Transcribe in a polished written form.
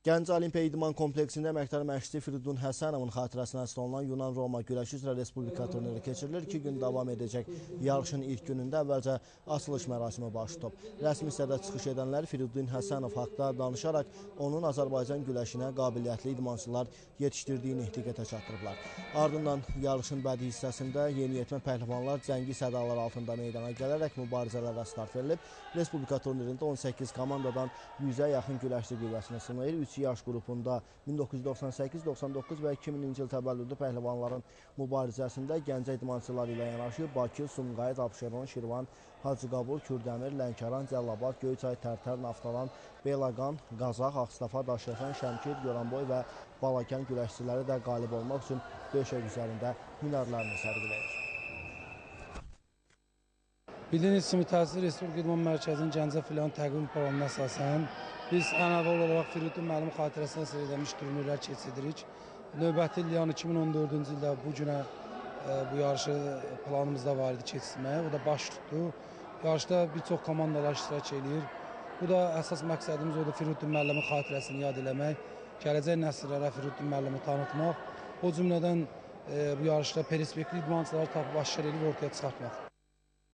Gəncə Olimpiya İdman Kompleksində əməkdar məşqçi Firidun Həsənovun xatirəsinə həsr olunan Yunan-Roma güləşi üzrə Respublika turniri keçirilir. 2 gün davam edəcək yarışın ilk günündə əvvəlcə açılış mərasimi baş tutub. Rəsmi hissədə çıxış edənlər Firidun Həsənov haqda danışaraq onun Azərbaycan güləşinə qabiliyyətli idmançılar yetişdirdiyini diqqətə çatdırıblar. Ardından yarışın bədii hissəsində yeniyetmə pəhləvanlar cəngi sədalar altında meydana gələrək mübarizələrə start verilib. Respublika turnirində 18 komandadan 100-ə yaxın güləşçi qüvvəsini sınayır. 3 yaş qrupunda 1998, 99 və 2000-ci il təvəllüdlü pəhləvanların mübarizəsində Gəncə idmançıları ilə yanaşı Bakı, Sumqayıt, Abşeron, Şirvan, Hacıqabul, Kürdəmir, Lənkəran, Cəlilabad, Göyçay, Tərtər, Naftalan, Beyləqan, Qazax, Ağstafa, Daşkəsən, Şəmkir, Goranboy və Balakən güləşçiləri də qalib olmaq üçün döşək üzərində hünərlərini sərgiləyir. Bildiyiniz kimi Təhsil Respublika İdman Mərkəzinin Gəncə filialının təqvim planına əsasən biz ən əvvəl olaraq Firidun müəllim xatirəsinə həsr edilmiş turnirlər keçiririk. Növbəti il, yəni 2014-cü ildə bu günə bu yarışı planımızda var idi keçirməyə. O da baş tutdu. Yarışda bir çox komandalar iştirak eləyir. Bu da əsas məqsədimiz odur, Firidun müəllimin xatirəsini yad eləmək, gələcək nəsillərə Firidun müəllimi tanıtmaq, o cümlədən bu yarışda perspektivli idmançıları tapıb aşkar edib ortaya çıxartmaq.